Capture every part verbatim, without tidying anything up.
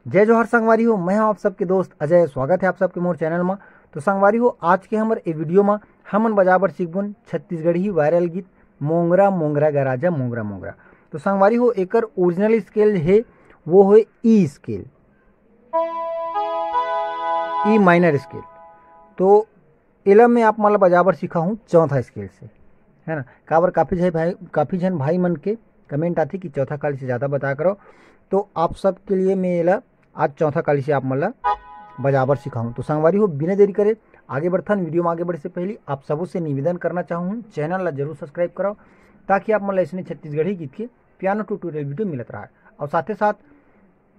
जय जोहार संगवारी हो, मैं हूं आप सबके दोस्त अजय। स्वागत है आप सबके मोर चैनल में। तो संगवारी हो, आज के हमर ए वीडियो में हमन बजाबर सीखबोन छत्तीसगढ़ी वायरल गीत मोंगरा मोंगरा गा राजा मोंगरा मोंगरा। तो संगवारी हो, एकर ओरिजिनल स्केल है, वो है ई स्केल, ई माइनर स्केल। तो एला मैं आप मन ला बजाबर सिखाहूँ चौथा स्केल से, है ना। काबर काफ़ी झन भाई, काफ़ी झन भाई मन के कमेंट आथे कि चौथा काली से ज़्यादा बताया करो। तो आप सब के लिए मैं एला आज चौथा काली से आप मन ला बजाबर सिखाहूँ। तो संगवारी हो, बिना देरी करे आगे बढ़थन। वीडियो में आगे बढ़े से पहले आप सबों से निवेदन करना चाहूँ, चैनल ला जरूर सब्सक्राइब कराओ, ताकि आप मन ला ऐसने छत्तीसगढ़ी गीत के पियानो ट्यूटोरियल वीडियो मिलत रहा। और साथे साथ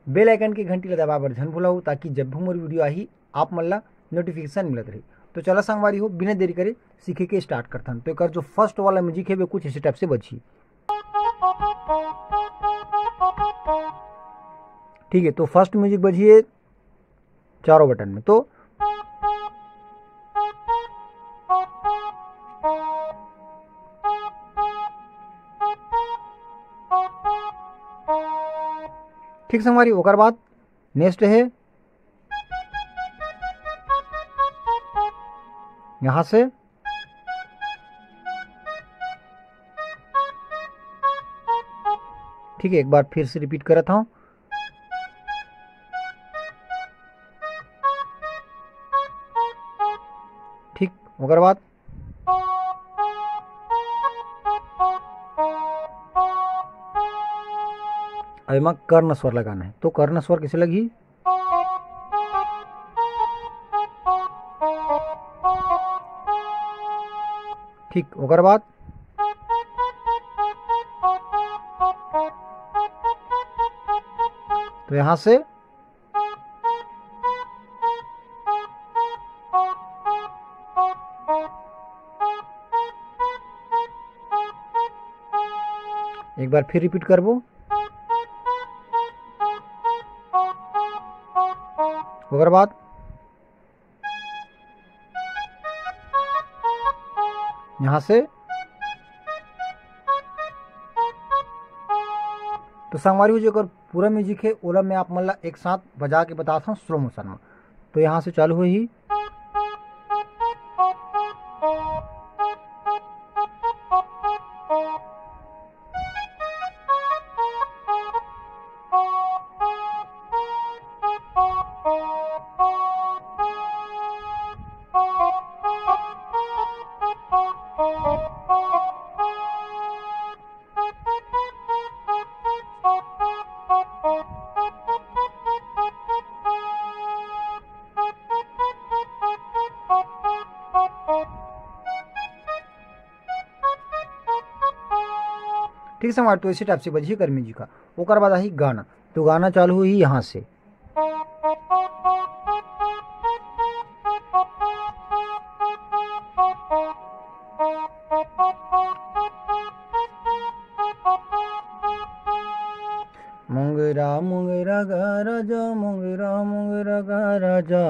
बेल आइकन के घंटी ला दबाए बर झन भुलाओ, ताकि जब भी मोर वीडियो आही, आप मन ला नोटिफिकेशन मिलत रही। तो चला संगवारी हो, बिना देरी करे सीखे के स्टार्ट करथन। तो एकर जो फर्स्ट वाला म्यूजिक है, वो कुछ इसी टाइप से बजही। ठीक है, तो फर्स्ट म्यूजिक बजही है चारों बटन में। तो ठीक संगवारी, ओकर बाद नेक्स्ट है यहाँ से। ठीक है, एक बार फिर से रिपीट करत हूँ। ठीक, ओकर बाद अब एमा कर्ण स्वर लगाना है। तो कर्ण स्वर कैसे लगी? ठीक, ओकर बाद तो यहाँ से एक बार फिर रिपीट करबो। ओकर बाद यहाँ से तो संगवारी हो, जेकर पूरा म्यूजिक है, ओला मैं आप मन ला एक साथ बजा के बताता हूँ स्लो मोशन में। तो यहाँ से चालू होही। ठीक संगवारी, तो इसी टाइप से बजही गर्मी जी का। ओकर बाद आही गाना, तो गाना चालू होही यहाँ से। मोंगरा मोंगरा गा राजा, मोंगरा मोंगरा गा राजा,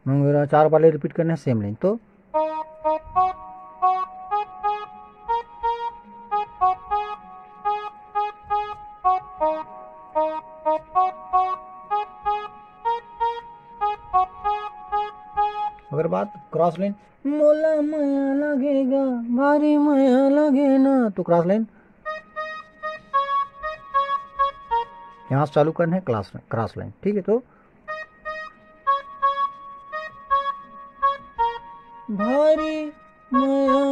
मोंगरा। चार बार रिपीट करने हैं, सेम लाइन। तो ओकर बाद क्रॉस लाइन, मोला मया लगेगा, भारी मया लगे ना। तो क्रॉस लाइन, यहाँ से चालू करना है क्रॉस, क्रॉस लाइन। ठीक है, तो भारी मया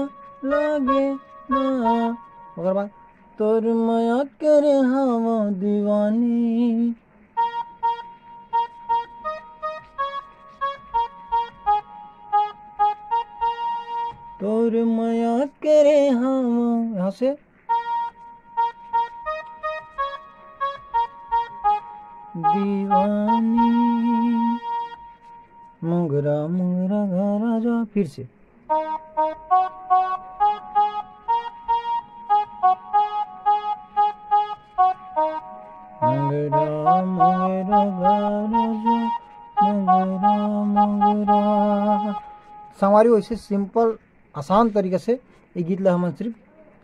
लगे ना। ओकर बाद तोर मया करे हवा दीवानी। तोर मया करे हवा, यहाँ से। दीवानी, मुंगरा मुंगरा घरा जा। फिर से। मुंगरा मुंगरा घरा जा, मुंगरा मुंगरा। संगवारी हो, ऐसे सिंपल आसान तरीका से ये गीत ला हमन सिर्फ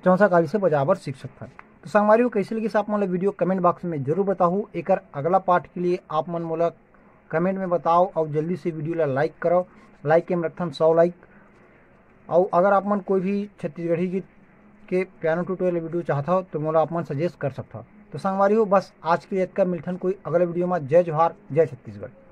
चौसा काली से बजाबर सीख सकथन। तो संगवारी हो, कैसे लगिस आप मन ला वीडियो, कमेंट बॉक्स में जरूर बताहू। एकर अगला पार्ट के लिए आप मन मोला कमेंट में बताओ और जल्दी से वीडियो ला लाइक करो। लाइक के हम रखथन सौ लाइक। और अगर आप मन कोई भी छत्तीसगढ़ी गीत के पियानो ट्यूटोरियल वीडियो चाहत हो तो मोला आप मन सजेस्ट कर सकत हो। तो संगवारी हो, बस आज के लिए इतना, मिलथन कोई अगला वीडियो में। जय जोहार, जय छत्तीसगढ़।